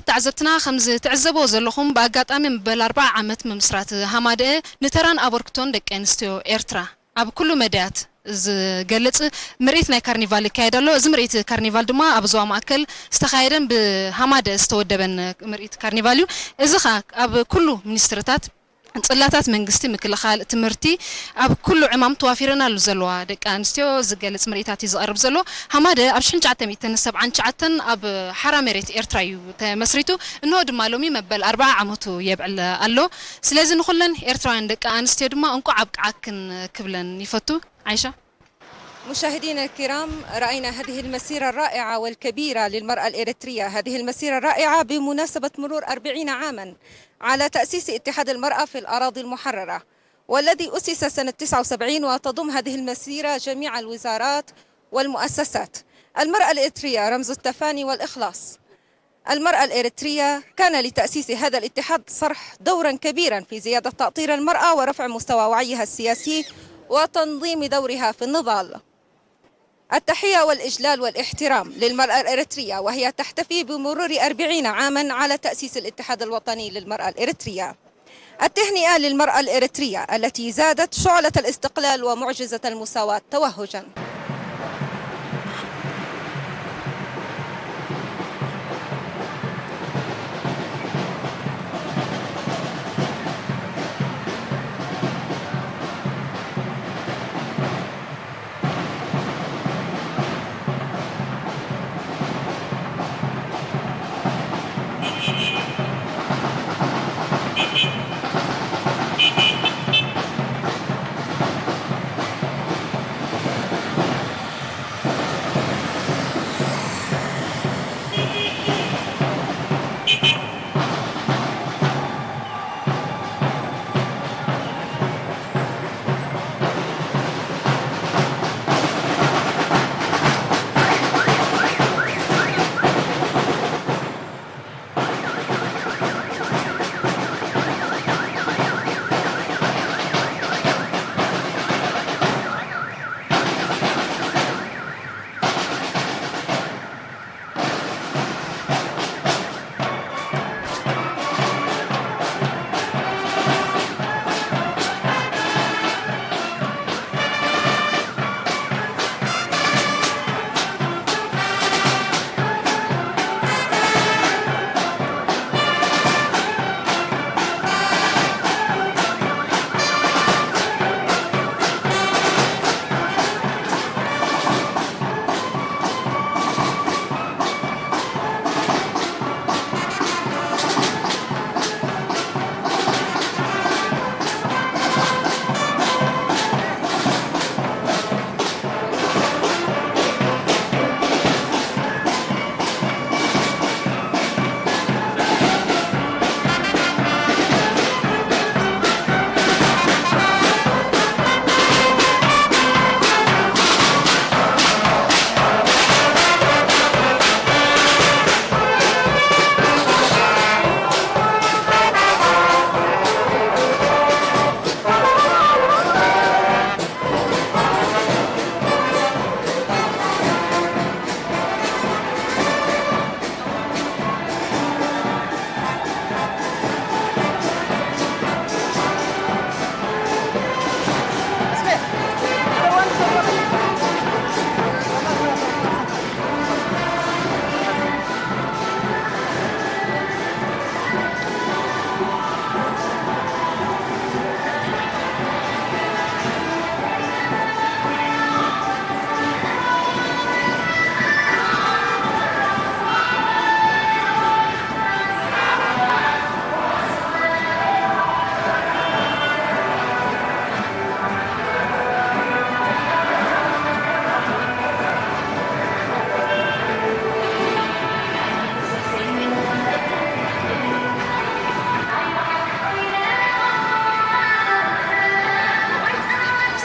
ተዓዘብትና፣ ከም ዝትዕዘብዎ ዘለኹም፣ ብኣጋጣሚ መበል ኣርብዓ ዓመት ምምስራት ሃማደኤ ንተራን ኣበርክቶን ደቂ ኣንስትዮ ኤርትራ ኣብ ኩሉ መዳያት ዝገልጽ ምርኢት ናይ ካርኒቫል ይካየድ ኣሎ። እዚ ምርኢት ካርኒቫል ድማ ኣብ ዞባ ማእከል ዝተኻየደን ብሃማደኤ ዝተወደበን ምርኢት ካርኒቫል እዩ። እዚ ኸኣ ኣብ ኩሉ ሚኒስትሪታት፣ ጽላታት መንግስቲ፣ ምክልኻል፣ ትምህርቲ፣ ኣብ ኩሉ ዕማም ተዋፊረናሉ ዘለዋ ደቂ ኣንስትዮ ዝገልጽ ምርኢታት እዩ ዝቐርብ ዘሎ። ሃማደኤ ኣብ ሽሕን ትሽዓተ ሚእትን ሰብዓን ትሽዓተን ኣብ ሓራ መሬት ኤርትራ እዩ ተመስሪቱ። እንሆ ድማ ሎሚ መበል ኣርብዓ ዓመቱ የብዕል ኣሎ። ስለዚ ንኹለን ኤርትራውያን ደቂ ኣንስትዮ ድማ እንቋዕ ኣብቅዓክን ክብለን ይፈቱ። ዓይሻ። مشاهدينا الكرام، رأينا هذه المسيرة الرائعة والكبيرة للمرأة الإريترية، هذه المسيرة الرائعة بمناسبة مرور أربعين عاما على تأسيس اتحاد المرأة في الأراضي المحررة، والذي أسس سنة تسعة وسبعين، وتضم هذه المسيرة جميع الوزارات والمؤسسات. المرأة الإريترية رمز التفاني والإخلاص. المرأة الإريترية كان لتأسيس هذا الاتحاد صرح دورا كبيرا في زيادة تأطير المرأة ورفع مستوى وعيها السياسي وتنظيم دورها في النضال. التحية والإجلال والاحترام للمرأة الإريترية، وهي تحتفي بمرور أربعين عاما على تأسيس الاتحاد الوطني للمرأة الإريترية. التهنئة للمرأة الإريترية التي زادت شعلة الاستقلال ومعجزة المساواة توهجا.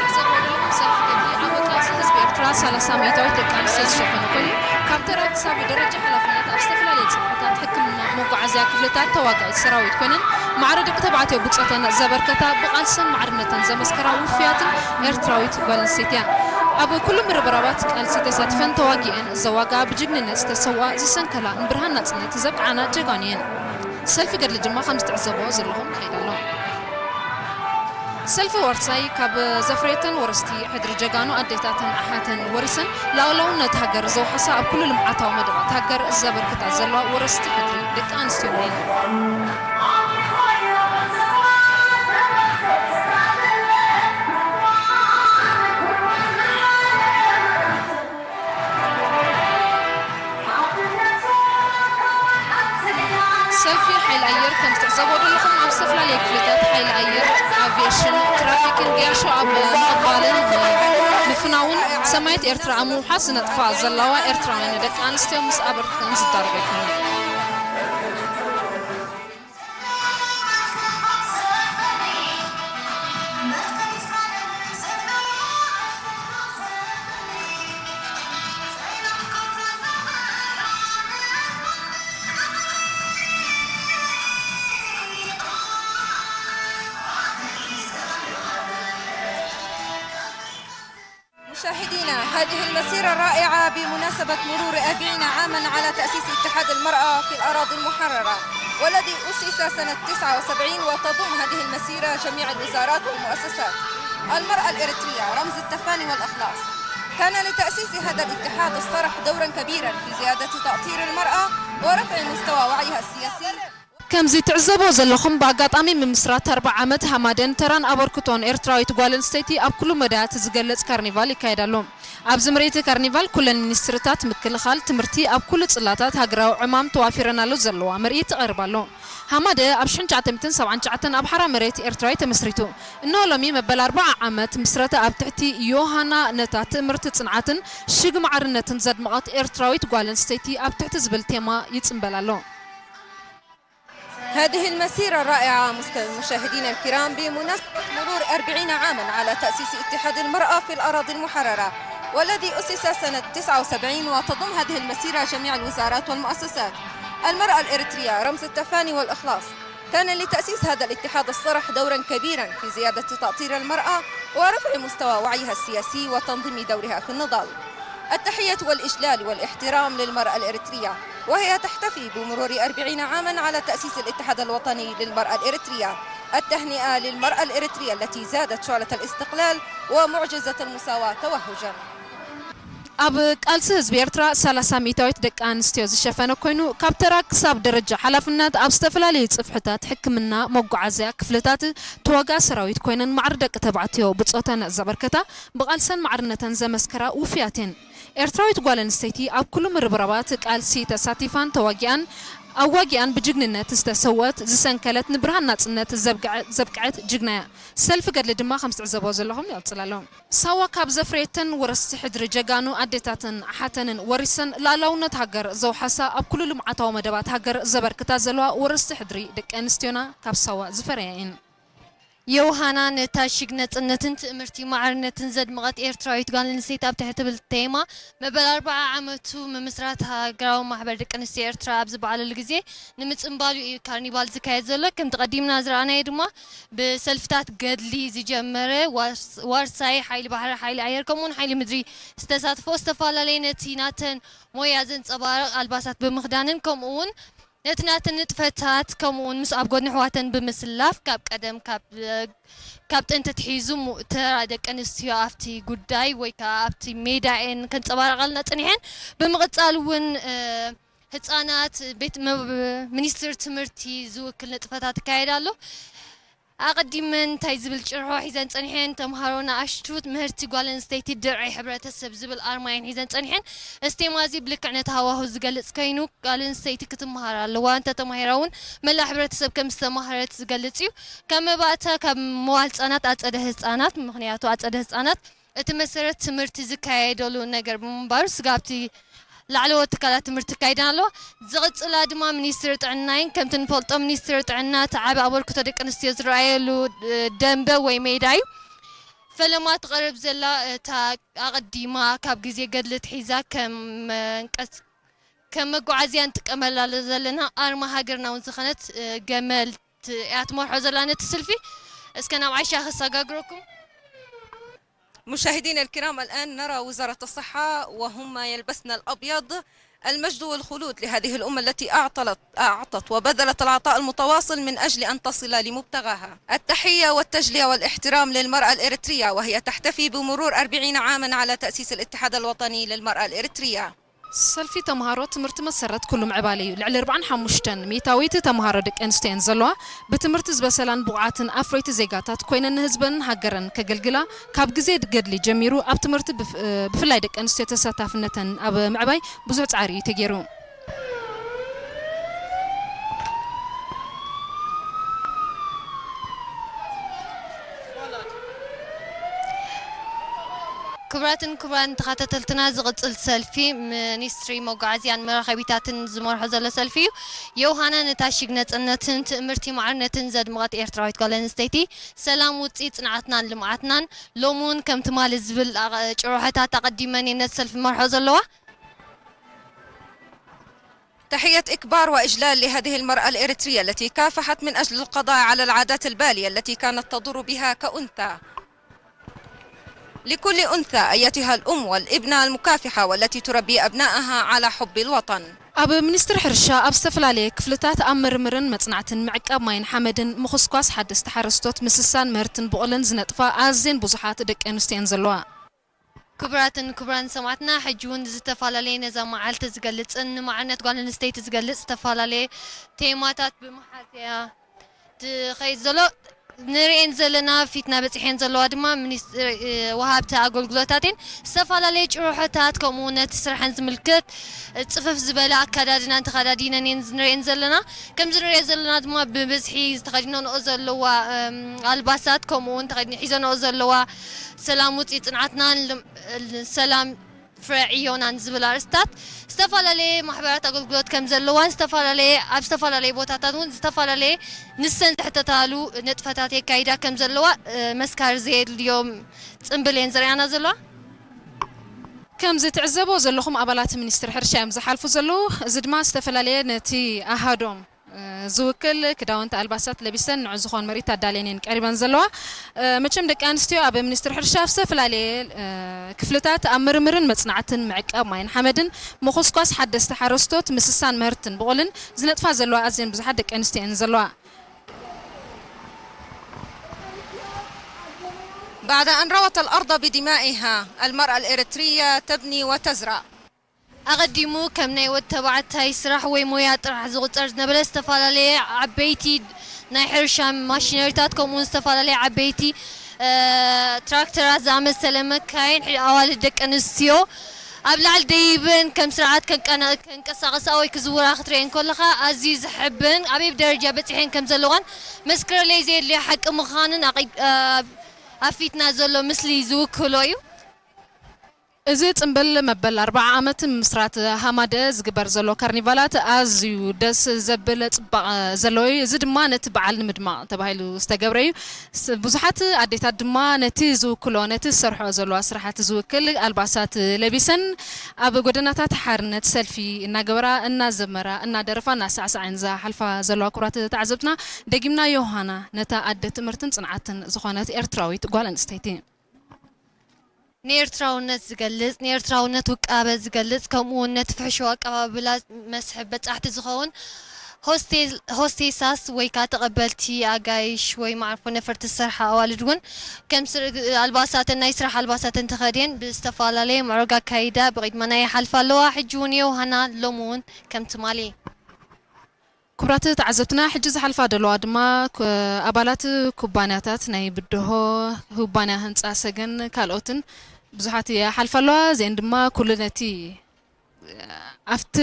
ሰልፊ ገድሊ ኣብ ቃልሲ ህዝቢ ኤርትራ ሰላሳ ሚእታዊት ደቂ ኣንስትዮ ዝሸፈነ ኮይኑ፣ ካብ ተራ ክሳብ ደረጃ ሓላፍነት ኣብ ዝተፈላለዩ ጽፍሕታት፣ ሕክምና፣ መጓዓዝያ ክፍልታት ተዋጋኢት ሰራዊት ኮይነን ማዕረ ደቂ ተባዕትዮ ብጾተን ዘበርከታ፣ ብቓልሰን ማዕርነተን ዘመስከራ ውፉያትን ኤርትራዊት ጓል ኣንስተይቲ እያ። ኣብ ኩሉ ምርብራባት ቃልሲ ተሳቲፈን ተዋጊኤን ዘዋጋ ብጅግንነት ዝተሰዋ ዝሰንከላ ንብርሃን ናጽነት ዘብቅዓና ጀጋኑ እየን። ሰልፊ ገድሊ ድማ ከም ዝትዕዘቦ ዘለኹም ይካየድ ኣሎ። ሰልፊ ዋርሳይ ካብ ዘፍረየተን ወረስቲ ሕድሪ ጀጋኑ ኣዴታትን ኣሓተን ወሪሰን ላዕላውነት ሃገር ዘውሓሳ ኣብ ኩሉ ልምዓታዊ መደባት ሃገር ዘበርክታ ዘለዋ ወረስቲ ሕድሪ ደቂ ኣንስትዮ እየን። ሰልፊ ሓይሊ ኣየር ከም ትዕዘቦ ዘለኹም ኣብ ዝተፈላለየ ክፍልታት ሓይሊ ኣየር፣ ኣቪዬሽን፣ ትራፊክን ገያሾ ኣብ ምቕባልን ምፍናውን ሰማያት ኤርትራ ኣብ ምውሓስ ዝነጥፋ ዘለዋ ኤርትራውያን ደቂ ኣንስትዮ ምስ ኣበርክተን ዝዳረገ ይኮና። مشاهدينا، هذه المسيرة الرائعة بمناسبة مرور أربعين عامًا على تأسيس اتحاد المرأة في الأراضي المحررة، والذي أسس سنة تسعة وسبعين، وتضم هذه المسيرة جميع الوزارات والمؤسسات. المرأة الإريترية رمز التفاني والإخلاص. كان لتأسيس هذا الاتحاد الصرح دورًا كبيرًا في زيادة تأطير المرأة ورفع مستوى وعيها السياسي. ከምዚ ትዕዘቦ ዘለኹም ብኣጋጣሚ ምምስራት ኣርብዓ ዓመት ሃማደን ተራን ኣበርክቶን ኤርትራዊት ጓል ኣንስተይቲ ኣብ ኩሉ መዳያት ዝገልጽ ካርኒቫል ይካየድ ኣሎ። ኣብዚ ምርኢት ካርኒቫል ኩለን ሚኒስትርታት ምክልኻል፣ ትምህርቲ ኣብ ኩሉ ጽላታት ሃገራዊ ዕማም ተዋፊረናሉ ዘለዋ ምርኢት ይቐርብ ኣሎ። ሃማደ ኣብ ሽሕን ትሽዓተ ሚእትን ሰብዓን ትሽዓተን ኣብ ሓራ መሬት ኤርትራዊ ተመስሪቱ። እነሆ ሎሚ መበል ኣርብዓ ዓመት ምስረታ ኣብ ትሕቲ ዮሃና ነታ ትእምርቲ ጽንዓትን ሽግ ማዕርነትን ዘድመቐት ኤርትራዊት ጓል ኣንስተይቲ ኣብ ትሕቲ ዝብል ቴማ ይጽንበል ኣሎ። هذه المسيرة الرائعة مست- مشاهدينا الكرام، بمناسبة مرور أربعين عامًا على تأسيس اتحاد المرأة في الأراضي المحررة، والذي أسس سنة تسعة وسبعين، وتضم هذه المسيرة جميع الوزارات والمؤسسات. المرأة الإريترية رمز التفاني والإخلاص. كان لتأسيس هذا الاتحاد الصرح دورًا كبيرًا في زيادة تأطير المرأة ورفع مستوى وعيها السياسي وتنظيم دورها في النضال. التحية والإجلال والاحترام للمرأة الإريترية، وهي تحتفي بمرور أربعين عامًا على تأسيس الاتحاد الوطني للمرأة الإريترية. التهنئة للمرأة الإريترية التي زادت شعلة الاستقلال ومعجزة المساواة توهجًا. ኣብ ቃልሲ ህዝቢ ኤርትራ ሰላሳ ሚእታዊት ደቂ ኣንስትዮ ዝሸፈነ ኮይኑ፣ ካብ ተራ ክሳብ ደረጃ ሓላፍነት ኣብ ዝተፈላለዩ ጽፍሕታት፣ ሕክምና፣ መጓዓዝያ፣ ክፍልታት ተዋጋ ሰራዊት ኮይነን ማዕረ ደቂ ተባዕትዮ ብጾተን ዘበርከታ፣ ብቓልሰን ማዕርነተን ዘመስከራ ውፉያት እየን። ኤርትራዊት ጓል ኣንስተይቲ ኣብ ኩሉ ምርብራባት ቃልሲ ተሳቲፋን ተዋጊኣን ኣዋጊኣን ብጅግንነት ዝተሰወት፣ ዝሰንከለት፣ ንብርሃን ናጽነት ዘብቅዐ- ዘብቅዐት ጅግና እያ። ሰልፊ ገድሊ ድማ ከም ዝትዕዘቦ ዘለኹም ይቕጽል ኣሎ። ሳዋ ካብ ዘፍረየተን ወረስቲ ሕድሪ ጀጋኑ ኣዴታትን ኣሓተንን ወሪሰን ላዕላውነት ሃገር ዘውሓሳ ኣብ ኩሉ ልምዓታዊ መደባት ሃገር ዘበርክታ ዘለዋ ወረስቲ ሕድሪ ደቂ ኣንስትዮና ካብ ሳዋ ዝፈረያ እየን። ዮሃና ነታ ሽግ ነጽነትን ትእምርቲ ማዕርነትን ዘድመቐት ኤርትራዊት ጓል ኣንስተይቲ ኣብ ትሕቲ ትብል ቴማ መበል ኣርብዓ ዓመቱ ምምስራት ሃገራዊ ማሕበር ደቂ ኣንስትዮ ኤርትራ ኣብ ዝበዓለሉ ግዜ ንምጽንባሉ እዩ ካርኒቫል ዝካየድ ዘሎ። ከምቲ ቀዲምና ዝረኣናዮ ድማ ብሰልፍታት ገድሊ ዝጀመረ ዋርስ- ዋርሳይ ሓይሊ ባሕሪ፣ ሓይሊ ኣየር ከምኡውን ሓይሊ ምድሪ ዝተሳትፎ ዝተፈላለየ ነቲ ናተን ሞያ ዘንጸባርቕ ኣልባሳት ብምኽዳንን ከምኡውን ነቲ ናተን ንጥፈታት ከምኡውን ምስ ኣብ ጎድኒ ኣሕዋተን ብምስላፍ ካብ ቀደም ካብ ካብ ጥንቲ ኣትሒዙ ሙ- ተራ ደቂ ኣንስትዮ ኣብቲ ጉዳይ ወይ ከዓ ኣብቲ ሜዳ እየን ከንጸባርቓልና ጽኒሐን። ብምቕጻል እውን እ፣ ህጻናት ቤት መ- ሚኒስትሪ ትምህርቲ ዝውክል ንጥፈታት ይካየድ ኣሎ። ኣቐዲመን እንታይ ዝብል ጭርሖ ሒዘን ጸኒሐን? ተምሃሮ ንኣሽቱ ምህርቲ ጓል ኣንስተይቲ ድርዒ ሕብረተሰብ ዝብል ኣርማ እየን ሒዘን ጸኒሐን። እዚ ቴማ እዚ ብልክዕ ነቲ ሃዋሁ ዝገልጽ ኮይኑ፣ ጓል ኣንስተይቲ ክትመሃር ኣለዋ፣ እንተተማሂራ እውን መላእ ሕብረተሰብ ከም ዝተማህረት ዝገልጽ እዩ። ካብ መባእታ ካብ መዋል ህጻናት ኣጸደ ህጻናት፣ ምኽንያቱ ኣጸደ ህጻናት እቲ መሰረት ትምህርቲ ዝካየደሉ ነገር ብምንባሩ፣ ስጋብ እቲ ላዕለዎት ትካላት ትምህርቲ ይካየዳን ኣለዋ። ዝቕጽላ ድማ ሚኒስትሪ ጥዕና እየን። ከምቲ ንፈልጦ ሚኒስትሪ ጥዕና እቲ ዓቢ ኣበርክቶ ደቂ ኣንስትዮ ዝረኣየሉ እ፣ ደንበ ወይ ሜዳ እዩ። ፈለማ ትቐርብ ዘላ እታ ኣቐዲማ ካብ ግዜ ገድሊ ኣትሒዛ ከም መንቀስ ከም መጓዓዝያ ንጥቀመላ ዘለና ኣርማ ሃገርና እውን ዝኾነት እ፣ ገመል ት- እያ ትመርሖ ዘላ ነቲ ስልፊ። እስከ ናብ ዓይሻ ከሰጋግረኩም። مشاهدينا الكرام، الآن نرى وزارة الصحة وهم يلبسن الأبيض. المجد والخلود لهذه الأمة التي أعطلت، أعطت وبذلت العطاء المتواصل من أجل أن تصل لمبتغاها. التحية والتجلية والاحترام للمرأة الإريترية، وهي تحتفي بمرور أربعين عاما على تأسيس الاتحاد الوطني للمرأة الإريترية. ሰልፊ ተምሃሮ ትምህርቲ መሰረት ኩሉ ምዕባለ እዩ። ልዕሊ ኣርባዓን ሓሙሽተን ሚእታዊት ተምሃሮ ደቂ ኣንስትዮ እየን ዘለዋ። ብትምህርቲ ዝበሰላን ብቑዓትን ኣፍረይቲ ዜጋታት ኮይነን ንህዝበን ሃገረን ከገልግላ ካብ ግዜ ገድሊ ጀሚሩ ኣብ ትምህርቲ ብፍ-፣ ብፍላይ ደቂ ኣንስትዮ ተሳታፍነተን ኣብ ምዕባይ ብዙሕ ጻዕሪ እዩ ተገይሩ። ክቡራትን ክቡራን ተኸታተልትና፣ ዝቕጽል ሰልፊ ሚኒስትሪ መጓዓዝያን መራኸቢታትን ዝመርሖ ዘሎ ሰልፊ እዩ። ዮሃና ነታ ሽግ ነጻነትን ትእምርቲ ማዕርነትን ዘድመቐት ኤርትራዊት ጓል ኣንስተይቲ፣ ሰላም ውጽኢት ጽንዓትናን ልምዓትናን፣ ሎሚ እውን ከም ትማሊ ዝብል ኣቐ-፣ ጭርሖታት ኣቐዲመን እየን ነቲ ሰልፊ መርሖ ዘለዋ። تحية إكبار وإجلال لهذه المرأة الإريترية التي كافحت من أجل القضاء على العادات البالية التي كانت تضر بها كأنثى. لكل أنثى أيتها الأم والابنة المكافحة والتي تربي أبنائها على حب الوطن. ኣብ ሚኒስትሪ ሕርሻ ኣብ ዝተፈላለየ ክፍልታት ኣብ ምርምርን መጽናዕትን ምዕቃብ ማይን ሓመድን ምኹስኳስ ሓደስቲ ሓረስቶት ምስሳን ምህርትን ብቑልን ዝነጥፋ ኣዝየን ብዙሓት ደቂ ኣንስትዮ እየን ዘለዋ። ክቡራትን ክቡራን ሰማዕትና፣ ሕጂ እውን ዝተፈላለየ ነዛ መዓልቲ ዝገልጽን ንማዕርነት ጓል ኣንስተይቲ ዝገልጽ ዝተፈላለየ ቴማታት ብምሓዝ እያ ትኸይድ ዘሎ። ንርእየን ዘለና፣ ፊትና በጺሐን ዘለዋ ድማ ሚኒስትሪ፣ እ፣ ወሃብቲ ኣገልግሎታት እየን። ዝተፈላለየ ጭርሖታት፣ ከምኡ እውን ነቲ ስራሐን ዝምልከት፣ እ፣ ጽፍፍ ዝበለ ኣከዳድናን ተኸዳዲነን እየን ንርእየን ዘለና። ከምዚ ንርእዮ ዘለና ድማ ብብዝሒ ዝተኸዲነንኦ ዘለዋ፣ እም፣ ኣልባሳት፣ ከምኡ እውን ተኸዲነ-፣ ሒዘንኦ ዘለዋ ሰላም ውጽኢት ጽንዓትናን ልም-፣ ሰላም ፍረ ዕዮናን ዝብል ኣርእስታት ዝተፈላለየ ማሕበራት ኣገልግሎት ከም ዘለዋን ዝተፈላለየ፣ ኣብ ዝተፈላለየ ቦታታት እውን ዝተፈላለየ ንሰን ዝሕተታሉ ንጥፈታት የካይዳ ከም ዘለዋ፣ እ፣ መስካሪ ዘየድልዮም ጽምብል እየን ዘርእያና ዘለዋ። ከምዚ ትዕዘቦ ዘለኹም ኣባላት ሚኒስትሪ ሕርሻ እዮም ዝሓልፉ ዘለዉ። እዚ ድማ ዝተፈላለየ ነቲ ኣሃዶም፣ እ፣ ዝውክል ክዳውንቲ ኣልባሳት ለቢሰን ንዑ ዝኾን ምርኢት ኣዳልየን እየን ቀሪበን ዘለዋ። እ፣ መቸም ደቂ ኣንስትዮ ኣብ ሚኒስትሪ ሕርሻ ኣብ ዝተፈላለየ፣ እ፣ ክፍልታት ኣብ ምርምርን መጽናዕትን ምዕቃብ ማይን ሓመድን ምኹስኳስ ሓደስቲ ሓረስቶት ምስሳን ምህርትን ብቑልን ዝነጥፋ ዘለዋ ኣዝየን ብዙሓት ደቂ ኣንስትዮ እየን ዘለዋ። بعد أن روت الأرض بدمائها، المرأة الإريترية تبني وتزرع. ኣቐዲሙ ከም ናይ ወዲ ተባዕታይ ስራሕ ወይ ሞያ ጥራሕ ዝቑጸር ዝነበረ፣ ዝተፈላለየ ዓበይቲ ናይ ሕርሻ ማሽነሪታት፣ ከምኡ እውን ዝተፈላለየ ዓበይቲ፣ እ፣ ትራክተራት ዝኣመሰለ መካይን፣ ሕ-፣ ኣዋልድ ደቂ ኣንስትዮ ኣብ ላዕሊ ደይበን ከም ስርዓት ከንቀና-፣ ከንቀሳቐሳ ወይ ክዝውራ ክትርእየን ከለኻ ኣዝዩ ዘሕብን፣ ኣበይ ደረጃ በጺሐን ከም ዘለዋን መስክረለይ ዘየድልዮ ሓቂ ምዃንን ኣቒ-፣ ኣብ፣ ኣብ ፊትና ዘሎ ምስሊ ዝውክሎ እዩ። እዚ ጽምብል መበል ኣርብዓ ዓመት ምስራት ሃማደ ዝግበር ዘሎ ካርኒቫላት ኣዝዩ ደስ ዘብል ጽባቐ ዘለዎ እዩ። እዚ ድማ ነቲ በዓል ንምድማቕ ተባሂሉ ዝተገብረ እዩ። ስ-፣ ብዙሓት ኣዴታት ድማ ነቲ ዝውክሎ፣ ነቲ ዝሰርሖ ዘለዋ ስራሓት ዝውክል ኣልባሳት ለቢሰን ኣብ ጎደናታት ሓርነት ሰልፊ እናገበራ፣ እናዘመራ፣ እናደረፋ፣ እናሳዕሳዓ እየን ዝሓልፋ ዘለዋ። ክቡራት ተዓዘብትና፣ ደጊምና ዮሃና ነታ ኣደ ትምህርትን ጽንዓትን ዝኾነት ኤርትራዊት ጓል ኣንስተይቲ። ንኤርትራውነት ዝገልጽ፣ ንኤርትራውነት ውቃበ ዝገልጽ፣ ከምኡ እውን ነቲ ፍሕሽው ኣቀባብላ መስሕብ በጻሕቲ ዝኸውን ሆስቴ-፣ ሆስቴሳስ ወይ ከኣ ተቐበልቲ ኣጋይሽ ወይ መዓርፎ ነፈርቲ ዝሰርሓ ኣዋልድ እውን ከም ስር-፣ ኣልባሳተን፣ ናይ ስራሕ ኣልባሳተን ተኸድየን ብዝተፈላለየ ምዕሩግ ኣካይዳ ብቕድመና ይሓልፋ ኣለዋ። ሕጂ እውን ዮሃና ሎሚ እውን ከም ትማሊ። ክቡራት ተዓዘብትና፣ ሕጂ ዝሓልፋ ዘለዋ ድማ ኩ-፣ ኣባላት ኩባንያታት ናይ ብድሆ፣ ኩባንያ ህንጻ ሰገን ካልኦትን ብዙሓት ይሓልፋ ኣለዋ። እዚአን ድማ ኩሉ ነቲ ኣብቲ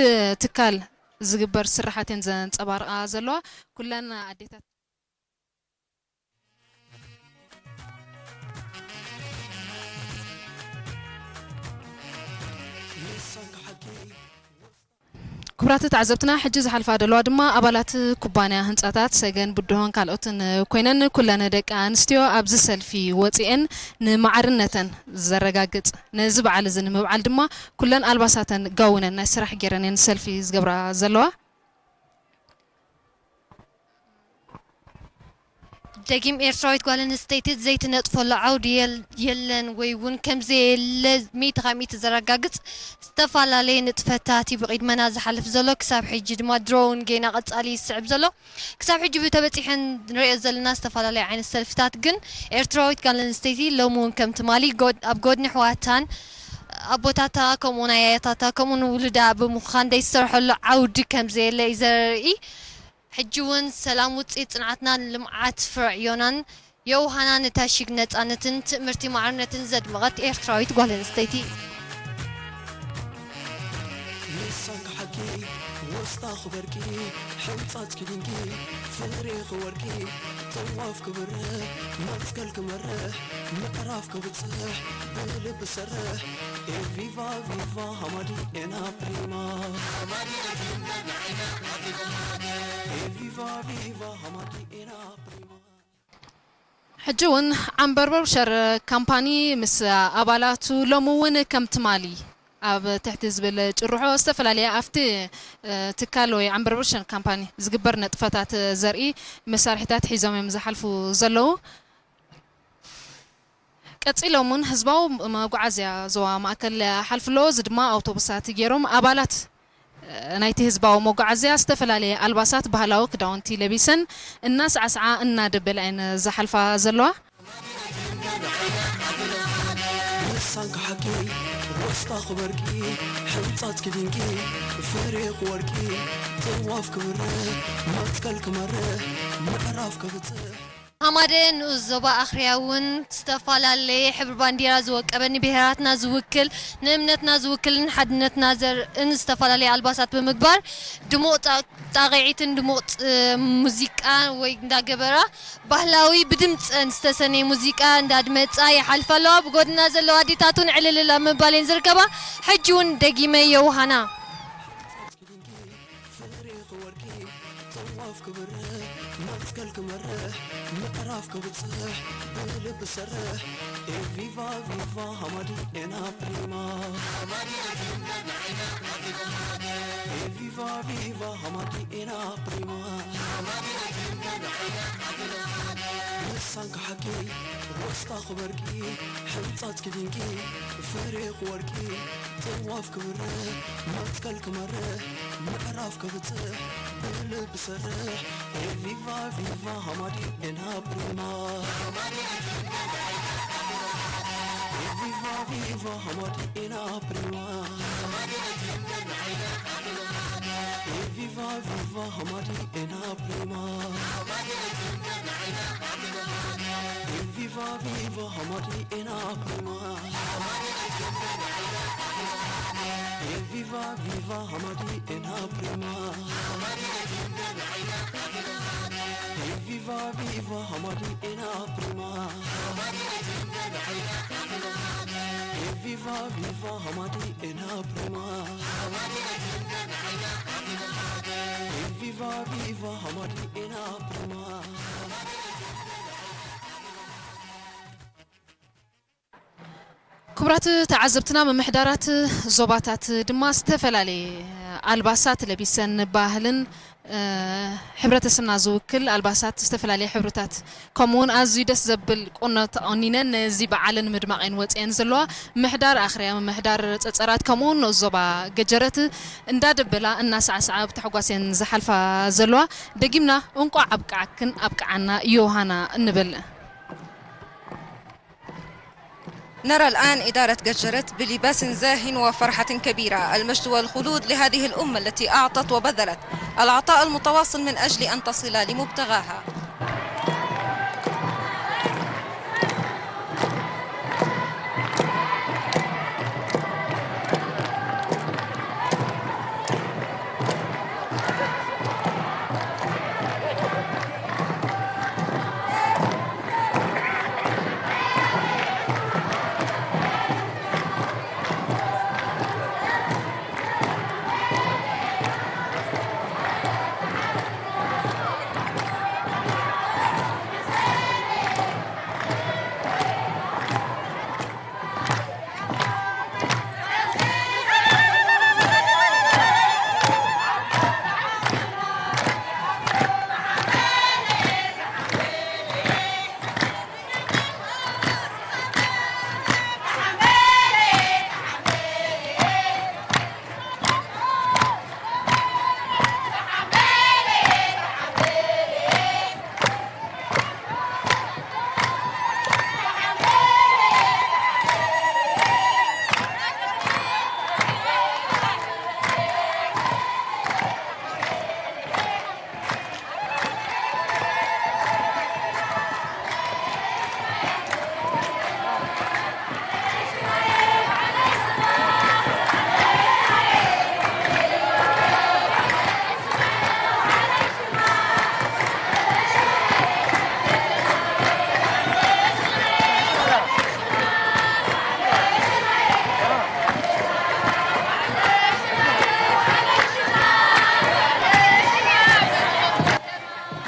ትካል ዝግበር ስራሓት እየን ዘንጸባርቓ ዘለዋ። ኩለን ኣዴታት ክቡራት ተዓዘብትና፣ ሕጂ ዝሓልፋ ዘለዋ ድማ ኣባላት ኩባንያ ህንጻታት ሰገን ብድሆን ካልኦትን ኮይነን፣ ኩለን ደቂ ኣንስትዮ ኣብዚ ሰልፊ ወጺኤን ንማዕርነተን ዘረጋግጽ ነዚ በዓል እዚ ንምብዓል ድማ ኩለን ኣልባሳተን ጋውነን ናይ ስራሕ ገይረን እየን ሰልፊ ዝገብራ ዘለዋ። ደጊም ኤርትራዊት ጓል ኣንስተይቲ ዘይትነጥፈሉ ዓውዲ የል- የለን ወይ እውን ከምዘየለ ሚእቲ ካብ ሚእቲ ዘረጋግጽ ዝተፈላለየ ንጥፈታት እዩ ብቕድመና ዝሓልፍ ዘሎ። ክሳብ ሕጂ ድማ ድሮ እውን ጌና ቀጻሊ ይስዕብ ዘሎ። ክሳብ ሕጂ ብተበጺሐን ንሪኦ ዘለና ዝተፈላለየ ዓይነት ሰልፍታት ግን ኤርትራዊት ጓል ኣንስተይቲ ሎሚ እውን ከም ትማሊ ጎድ- ኣብ ጎድኒ ኣሕዋታን ኣቦታታ ከምኡ ናይ ኣያታታ ከምኡ ንውሉዳ ብምዃን ዘይትሰርሐሉ ዓውዲ ከም ዘየለ እዩ ዘርኢ። ሕጂ እውን ሰላም ውፅኢት ፅንዓትናን ልምዓት ፍረ ዕዮናን የውሃና ንታሽግ ነፃነትን ትእምርቲ ማዕርነትን ዘድመቐት ኤርትራዊት ጓል ኣንስተይቲ። ንሳን ክሓኪ ወስታ ክበርኪ ሕንጻት ክድንኪ ፍሬ ክወርቂ ጥዋፍ ክብርህ መትከል ክመርሕ ምዕራፍ ክብጽሕ ብልቢ ሰርሕ ኤቪቫ ቪቫ ሃማዲ ኤና ፕሪማ ኤቪቫ ቪቫ ሃማዲ ኤና ፕሪማ ሕጂ እውን ዓምበርበር ሸር ካምፓኒ ምስ ኣባላቱ ሎሚ እውን ከም ትማሊ ኣብ ትሕቲ ዝብል ጭርሖ ዝተፈላለየ ኣብቲ ትካል ወይ ዓምበርበር ሸር ካምፓኒ ዝግበር ነጥፈታት ዘርኢ መሳርሒታት ሒዞም እዮም ዝሓልፉ ዘለዉ። ቀፂሎም እውን ህዝባዊ መጓዓዝያ ዞባ ማእከል ሓልፍሎ እዚ ድማ ኣውቶቡሳት ገይሮም ኣባላት ናይቲ ህዝባዊ መጓዓዝያ ዝተፈላለየ ኣልባሳት ባህላዊ ክዳውንቲ ለቢሰን እናሳዕስዓ እናደበላ እየን ዝሓልፋ ዘለዋ። ንሳን ክሓኪ ወስታ ክበርቂ ሕንጻት ክድንቂ ፍሬ ክወርቂ ጥዋፍ ክብርህ መትከል ክመርሕ ምዕራፍ ክብጽሕ ሃማደ ንኡስ ዞባ ኣኽርያ እውን ዝተፈላለየ ሕብሪ ባንዲራ ዝወቀበ ንብሄራትና ዝውክል ንእምነትና ዝውክልን ሓድነትና ዘርእን ዝተፈላለየ ኣልባሳት ብምግባር ድሙቕ ጣቕዒትን ድሙቕ ሙዚቃ ወይ እንዳገበራ ባህላዊ ብድምፀን ዝተሰነየ ሙዚቃ እንዳድመፃ ይሓልፋ ኣለዋ። ብጎድና ዘለዋ ኣዴታት እውን ዕልልል ኣብ ምባል እየን ዝርከባ። ሕጂ እውን ደጊመ የውሃና። ፍሬ ክወርቂ ጥዋፍ ክብርህ መትከል ክመርሕ ምዕራፍ ክብጽሕ ብልቢ ሰርሕ ኤቪቫ ቪቫ ሃማዲ ኤና ፕሪማ ኤቪቫ ቪቫ ሃማዲ ኤና ፕሪማ ንሳን ክሓኪ ወስታ ክበርቂ ሕንጻት ክድንቂ ፍሬ ክወርቂ ጥዋፍ ክብርህ መትከል ክመርሕ ምዕራፍ ክብጽሕ ብልቢ ሰርሕ ኤቪቫ ቪቫ ሃማዲ ኤና ፕሪማ ኤቪቫ ቪቫ ሃማዲ ኤና ፕሪማ ኤቪቫ ቪቫ ሃማዲ ኤና ፕሪማ ኤቪቫ ቪቫ ሃማዲ ኤና ፕሪማ ኤቪቫ ቪቫ ሃማዲ ኤና ፕሪማ ኤቪቫ ቪቫ ሃማዲ ኤና ፕሪማ ኤቪቫ ቪቫ ሃማዲ ኤና ፕሪማ ኤቪቫ ቪቫ ሃማዲ ኤና ፕሪማ ክቡራት ተዓዘብትና፣ ምምሕዳራት ዞባታት ድማ ዝተፈላለየ ኣልባሳት ለቢሰን ባህልን ሕብረተሰብና ዝውክል ኣልባሳት ዝተፈላለየ ሕብርታት ከምኡውን ኣዝዩ ደስ ዘብል ቁኖ ተቆኒነን ነዚ በዓል ንምድማቕ እየን ወፂአን ዘለዋ። ምምሕዳር ኣኽርያ፣ ምምሕዳር ፀፀራት ከምኡውን ንኡስ ዞባ ገጀረት እንዳደበላ እናሳዕስዓ ብታሕጓስ እየን ዝሓልፋ ዘለዋ። ደጊምና እንቋዕ ኣብቃዓክን ኣብቃዓና ዮሃና እንብል። نرى الآن إدارة جرجرت بلباس زاه وفرحة كبيرة. المجد والخلود لهذه الأمة التي أعطت وبذلت العطاء المتواصل من أجل أن تصل لمبتغاها.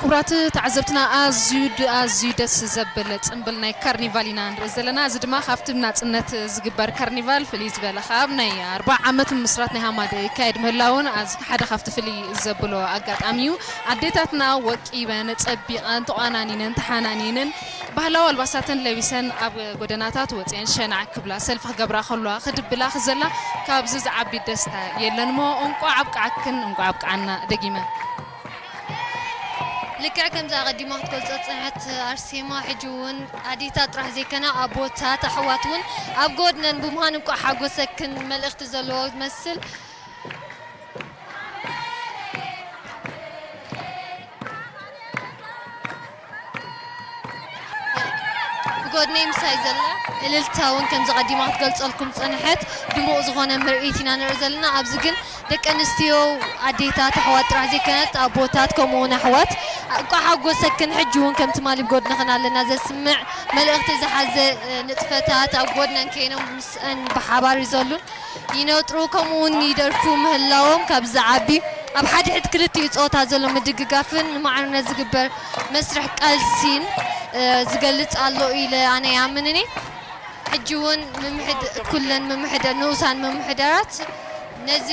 ክቡራት ተዓዘብትና፣ ኣዝዩ ድ-፣ ኣዝዩ ደስ ዘብል ጽምብል ናይ ካርኒቫል ኢና ንርኢ ዘለና። እዚ ድማ ካብቲ ብናጽነት ዝግበር ካርኒቫል ፍልይ ዝበለ፣ ካብ ናይ ኣርብዓ ዓመት ምስራት ናይ ሃማደ ይካየድ ምህላውን፣ ኣዚ ሓደ ካብቲ ፍልይ ዘብሎ ኣጋጣሚ እዩ። ኣዴታትና ወቂበን፣ ጸቢቐን፣ ተቋናኒነን፣ ተሓናኒነን፣ ባህላዊ ኣልባሳተን ለቢሰን ኣብ ጎደናታት ወጺኤን ሸናዕ ክብላ፣ ሰልፊ ክገብራ ከለዋ፣ ክድብላ ክዘላ፣ ካብዚ ዝዓቢ ደስታ የለን እሞ፣ እንቋዕ ኣብቅዓክን፣ እንቋዕ ኣብቅዓና ደጊመ። ልክዕ ከምዚ ኣቐዲማ ክትገልጾ ዝጸንሐት ኣርሴማ፣ ሕጂ እውን ኣዴታት ጥራሕ ዘይከና ኣቦታት፣ ኣሕዋት እውን ኣብ ጎድነን ብምዃን እንቋዕ ሓጎሰክን መልእኽቲ ዘለዎ ትመስል። ብጎድነይ ምሳይ ዘላ እልልታ እውን ከምዚ ቀዲማ ክትገልጸልኩም ዝጸንሐት ድሙቕ ዝኾነ ምርኢት ኢና ንርኢ ዘለና። ኣብዚ ግን ደቂ ኣንስትዮ ኣዴታት ኣሕዋት ጥራሕ ዘይኮነት ኣቦታት ከምኡ እውን ኣሕዋት እንቋዕ ሓጎሰክን ሕጂ እውን ከም ትማሊ ብጎድንኽን ኣለና ዘስምዕ መልእኽቲ ዝሓዘ ንጥፈታት ኣብ ጎድነን ከይኖም ምስአን ብሓባር ይዘሉን ይነጥሩ ከምኡ እውን ይደርፉ ምህላዎም ካብ ዝዓቢ ኣብ ሓደ ሕድ ክልቲኡ ጾታ ዘሎ ምድግጋፍን ንማዕርነት ዝግበር መስርሕ ቃልሲን ዝገልጽ ኣሎ ኢለ ኣነ ይኣምን እኔ። ሕጂ እውን ምምሕድ-፣ ኩለን ምምሕደ-፣ ንኡሳን ምምሕዳራት ነዚ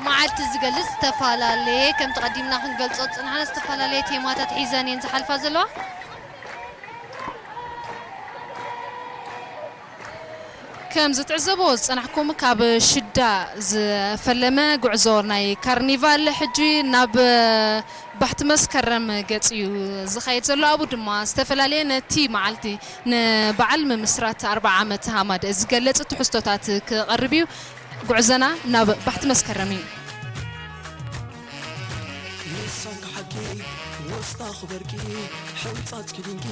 መዓልቲ ዝገልጽ ዝተፈላለየ፣ ከምቲ ቀዲምና ክንገልጾ ዝጸናሕና ዝተፈላለየ ቴማታት ሒዘን እየን ዝሓልፋ ዘለዋ። ከም ዝትዕዘቦ ዝጸናሕኩም ካብ ሽዳ ዝፈለመ ጉዕዞ ናይ ካርኒቫል ሕጂ ናብ ባሕቲ መስከረም ገጽ እዩ ዝኸይድ ዘሎ። ኣብኡ ድማ ዝተፈላለየ ነቲ መዓልቲ ንበዓል ምምስራት ኣርብዓ ዓመት ሃማደ ዝገልጽ ትሕዝቶታት ክቐርብ እዩ። ጉዕዞና ናብ ባሕቲ መስከረም እዩ። ንሳን ክሓኪ ወስታ ክበርኪ ሕንጻት ክድንኪ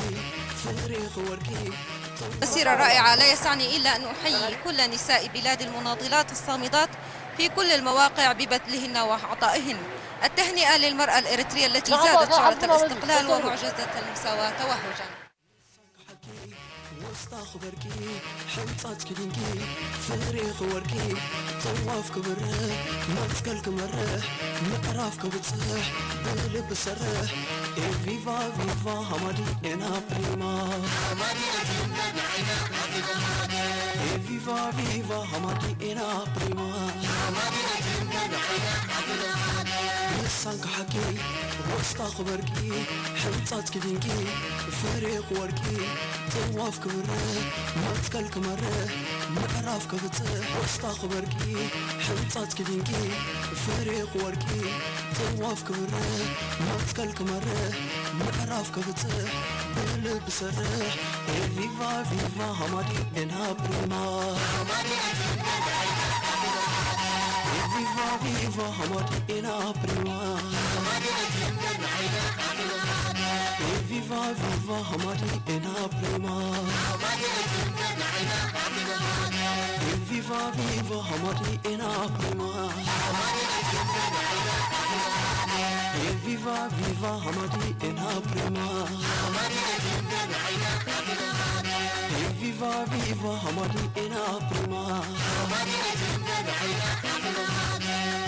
ፍሬ ክወርቂ مسيرة رائعة، لا يسعني إلا أن أحيي كل نساء بلاد المناضلات الصامدات في كل المواقع ببذلهن وعطائهن. التهنئة للمرأة الإريترية التي زادت شعلة الاستقلال ومعجزة المساواة توهجا. ወስታ ክበርኪ ሕንጻት ክድንኪ ፍሬ ክወርቂ ጥዋፍ ክብርህ መስቀል ክመርሕ ምዕራፍ ክብጽሕ ብልቢ ሰርሕ ኤ ቪቫ ቪቫ ሃማዲ ኤና ፕሪማ ኤ ቪቫ ቪቫ ሃማዲ ኤና ፕሪማ ንሳን ክሓኪ ወስታ ክበርቂ ሕንጻት ክድንቂ ፍሬ ክወርቂ ጥዋፍ ክብርህ መስቀል ክመርሕ ምዕራፍ ክብጽሕ ወስታ ክበርቂ ሕንጻት ክድንቂ ፍሬ ክወርቂ ጥዋፍ ክብርህ መስቀል ክመርሕ ምዕራፍ ክብጽሕ ብልቢ ሰርሕ ኤ ቪቫ ቪቫ ሃማዲ ኤና ፕሪማ ኤ ቪቫ ቪቫ ሃማዲ ኤና ፕሪማ ኤ ቪቫ ቪቫ ሃማዲ ኤና ፕሪማ ኤ ቪቫ ቪቫ ሃማዲ ኤና ፕሪማ ኤ ቪቫ ቪቫ ሃማዲ ኤና ፕሪማ ኤ ቪቫ ቪቫ ሃማዲ ኤና ፕሪማ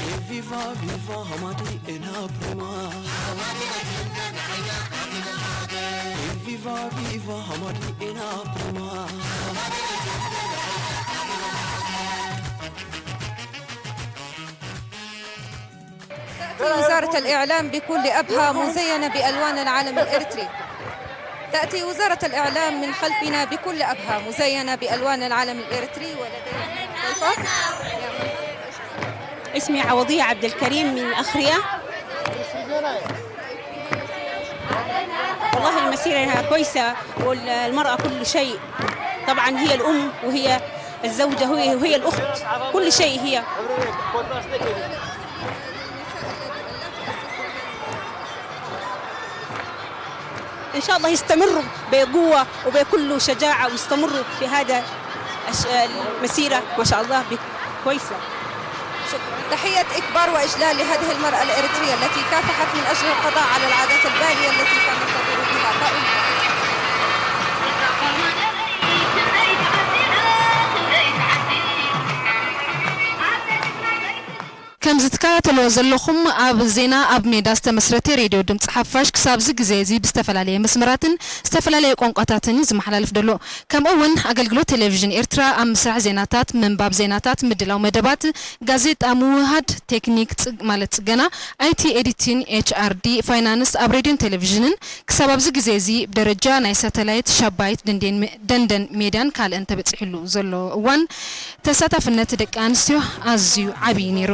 ኤ ቪቫ ቪቫ ሃማዲ ኤና ፕሪማ ኤ ቪቫ ቪቫ ሃማዲ ኤና ፕሪማ تأتي وزارة الإعلام بكل أبهى مزينة بألوان العلم الإريتري. تأتي وزارة الإعلام من خلفنا بكل أبهى مزينة بألوان العلم الإريتري، ولدينا ضيفة. اسمي عوضية عبد الكريم من أخريا. والله المسيرة كويسة، والمرأة كل شيء. طبعًا هي الأم وهي الزوجة، هي، وهي الأخت، كل شيء هي. إن شاء الله يستمروا بقوة وبكل شجاعة، ويستمروا في هذا الش-، المسيرة، ما شاء الله، ب-، كويسة. شكرًا. تحية إكبار وإجلال لهذه المرأة الإريترية التي كافحت من أجل القضاء على العادات البالية التي كانت تدور بها قائمة. ከምዚ ትከታተልዎ ዘለኹም ኣብ ዜና ኣብ ሜዳ ዝተመስረተ ሬድዮ ድምፂ ሓፋሽ ክሳብ እዚ ግዜ እዚ ብዝተፈላለየ መስመራትን ዝተፈላለየ ቋንቋታትን እዩ ዝመሓላለፍ ዘሎ። ከምኡ እውን ኣገልግሎት ቴሌቪዥን ኤርትራ ኣብ ምስራሕ ዜናታት፣ ምንባብ ዜናታት፣ ምድላው መደባት፣ ጋዜጣ ምውህሃድ፣ ቴክኒክ ጽግ-፣ ማለት ጽገና፣ ኣይቲ ኤዲቲን፣ ኤች ኣር ዲ፣ ፋይናንስ ኣብ ሬድዮን ቴሌቪዥንን ክሳብ ኣብዚ ግዜ እዚ ብደረጃ ናይ ሳተላይት፣ ሻባይት፣ ደንዴን፣ ደንደን ሜድያን ካልእን ተበጺሕሉ ዘሎ እዋን ተሳታፍነት ደቂ ኣንስትዮ ኣዝዩ ዓብዪ ነይሩ።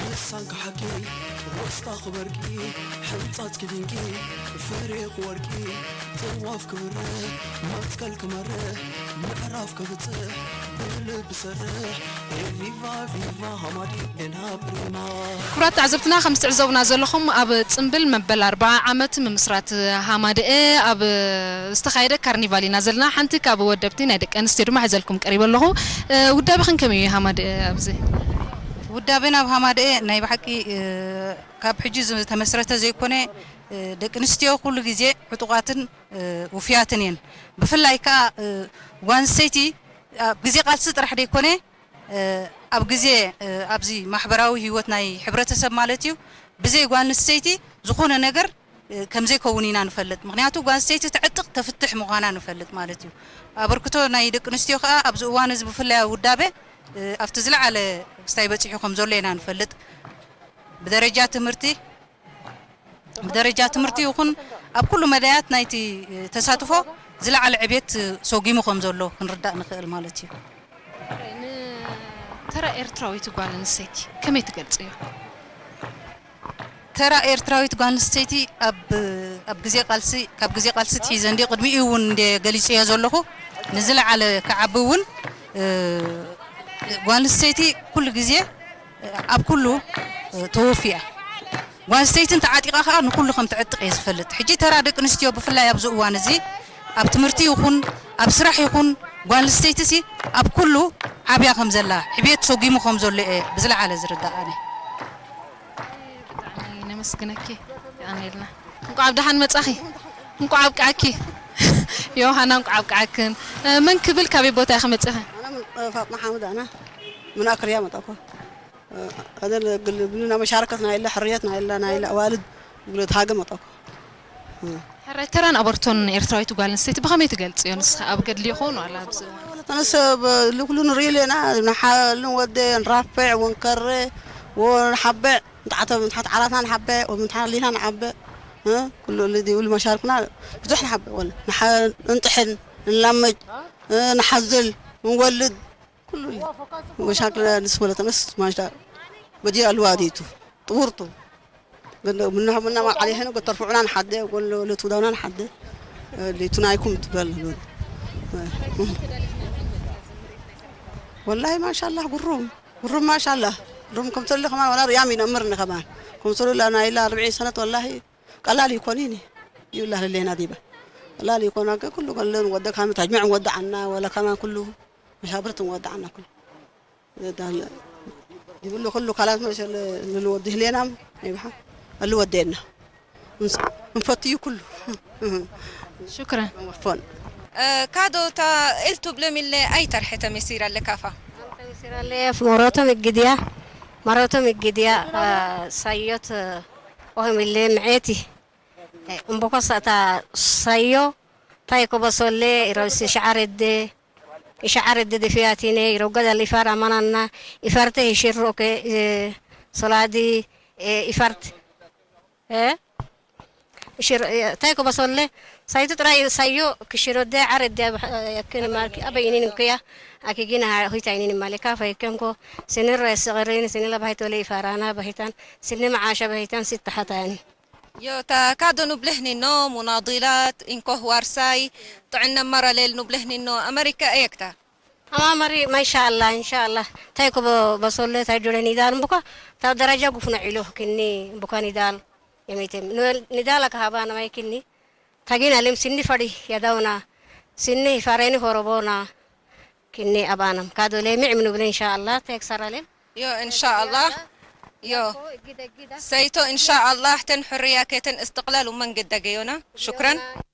ንሳን ክሓቂ ወስታኽ በርቂ ሕንጻጽኪ ድንቂ ፍሬኽ ወርቂ ጥዋፍ ክብርህ መትከል ክመርህ ምዕራፍ ክብጽሕ ብልብ ሰርሕ ኤቪቫ ቪቫ ሃማዲ ኤና ፕሪማ። ክቡራት ተዓዘብትና፣ ከም ትዕዘቡና ዘለኹም ኣብ ጽምብል መበል ኣርብዓ ዓመት ምምስራት ሃማደኤ ኣብ ዝተኻየደ ካርኒቫል ኢና ዘለና። ሓንቲ ካብ ወደብቲ ናይ ደቂ ኣንስትዮ ድማ ሒዘልኩም ቀሪበ ኣለኹ። እ፣ ውዳቤኽን ከመይ እዩ ሃማደኤ ኣብዚ? ውዳቤና ኣብ ሃማደኤ ናይ ብሓቂ፣ እ፣ ካብ ሕጂ ዝተመስረተ ዘይኮነ፣ እ፣ ደቂ ኣንስትዮ ኩሉ ግዜ ዕጡቓትን፣ እ፣ ውፉያትን እየን። ብፍላይ ከኣ፣ እ፣ ጓል ኣንስተይቲ ኣብ ግዜ ቃልሲ ጥራሕ ዘይኮነ፣ እ፣ ኣብ ግዜ፣ እ፣ ኣብዚ ማሕበራዊ ህይወት ናይ ሕብረተሰብ ማለት እዩ፣ ብዘይ ጓል ኣንስተይቲ ዝኾነ ነገር፣ እ፣ ከም ዘይከውን ኢና ንፈልጥ። ምኽንያቱ ጓል ኣንስተይቲ ትዕጥቕ ተፍትሕ ምዃና ንፈልጥ ማለት እዩ። ኣበርክቶ ናይ ደቂ ኣንስትዮ ከኣ ኣብዚ እዋን እዚ ብፍላይ ኣብ ውዳበ፣ እ፣ ኣብቲ ዝለዓለ ክስታይ በጺሑ ከም ዘሎ ኢና ንፈልጥ። ብደረጃ ትምህርቲ፣ ብደረጃ ትምህርቲ ይኹን ኣብ ኩሉ መዳያት ናይቲ ተሳትፎ ዝለዓለ ዕቤት ሰጒሙ ከም ዘሎ ክንርዳእ ንኽእል ማለት እዩ። ንተራ ኤርትራዊት ጓል ኣንስተይቲ ከመይ ትገልጽዮ? ተራ ኤርትራዊት ጓል ኣንስተይቲ ኣብ፣ ኣብ ግዜ ቃልሲ፣ ካብ ግዜ ቃልሲ ትሒዘ እንዲ ቅድሚኡ እውን እንደ ገሊጽዮ ዘለኹ ንዝለዓለ ክዓቢ እውን፣ እ፣ ጓል ኣንስተይቲ ኩሉ ግዜ ኣብ ኩሉ፣ እ፣ ተወፊያ። ጓል ኣንስተይቲ እንተዓጢቓ ከኣ ንኩሉ ከም ትዕጥቕ እየ ዝፈልጥ። ሕጂ ተራ ደቂ ኣንስትዮ ብፍላይ ኣብዚ እዋን እዚ ኣብ ትምህርቲ ይኹን ኣብ ስራሕ ይኹን ጓል ኣንስተይቲሲ ኣብ ኩሉ ዓብያ ከም ዘላ፣ ዕብየት ሰጒሙ ከም ዘሎ እየ ብዝለዓለ ዝርዳእ ኣነ። ብጣዕሚ ነመስግነኪ። የቐንየልና። እንቋዕ ኣብ ደሓን መጻኺ። እንቋዕ ኣብቅዓኪ። ዮሃና እንቋዕ ኣብቅዓክን። እ፣ መን ክብል ካበይ ቦታ ኢኺ መጺኺ? ኣነ ምን-፣ እ፣ ፋጥማ ሓምድ ኣነ ምን ኣክርያ መጣኩ። ኣደል ግል ብልና መሻረከት ናይላ ሕርየት ናይላ ናይላ ኣዋልድ ብሎ ተሃገ መጣኩ። ሕራይ ተራን ኣበርቶን ኤርትራዊት ጓል ኣንስተይቲ ብኸመይ ትገልጽዮ? ንስኺ ኣብ ገድሊ ይኾን ዋላ ኣብዚ እዋን? ተነሰ ብ-፣ ልኩሉ ንርኢ ኣለና። ንሓልን ወደ ንራፈዕ ወንከረ ወንሓበዕ ንታዕተ ንታሕት ዓራትና ንሓበዕ ወምንታሕት ሊና ንዓበዕ። እ? ኩሉ ልዲ ውል መሻርክና ብዙሕ ንሓበዕ ወለ ንሓ-፣ እንጥሕን ንላመጅ፣ እ፣ ንሓዝል ንወልድ ኩሉ መሻክል ንስወለተነስ ማሽዳ በጂ ኣልዋ ዲቱ ጥውርቱ ግን ምንሆ ምና ማዓሊ ሄነ ገተርፍዑና ንሓደ ጎሎ ለትውዳውና ንሓደ ሊቱናይኩም ትበል። ወላሂ ማሻላ ጉሩም ጉሩም ማሻላ ጉሩም ከምተለ ከማን ወላ ርያም ይነምር ከማን ከምሰሉ ላ ናይላ ኣርብዒ ሰነት ወላሂ ቀላል ይኮኒኒ ይብላ ለሌና ዲባ ቀላል ይኮና ኩሉ ገለን ወደ ካሚ ታጅሚዕ ወደ ዓና ወላ ከማን ኩሉ መሻብርት ወደ ዓና ኩሉ ይብሉ ኩሉ ካላት መሸለ ንልወዲ ህሌናም ይብሓ እሉ ወዴና እንፈትዩ ኩሉ ሽክረን። ካዶ ta il-tublim il-le ajtar ħeta misira l-kafa. Misira l-le f-morotom id-gidja, morotom id-gidja sajjot oħem il-le mħeti. Mboko sa ta sajjo, ta jkobo solle, iraw si xaħar id-de, xaħar id-de di fiatine, iraw għada li fara mananna, ifarte xirroke, soladi, ifart. Eh? Shir, eh, tayko basolle, saytu tray sayo kishiro de are de yakin marki abayinin kuya aki gina ha huita inin malika fa yakenko sinir sagrin sinila bahito le farana bahitan sinne maasha bahitan sitta hatani. Yo ta kado nublehni no munadilat inko huarsai to inna mara lel nublehni no Amerika ekta. Ama mari masha Allah insha Allah. Tayko basolle tay jure nidal buka ta daraja gufna ilo kinni buka nidal. Yamitem nidala ka habana mai kinni. Tagin alim sinni fadi yadawna sinni fareni horobona kinni abanam kado le mi imnu bne insha Allah tek saralem. Yo insha Allah. Yo. Sayto insha Allah ten hurriya keten istiqlal uman gidda geyona. Shukran.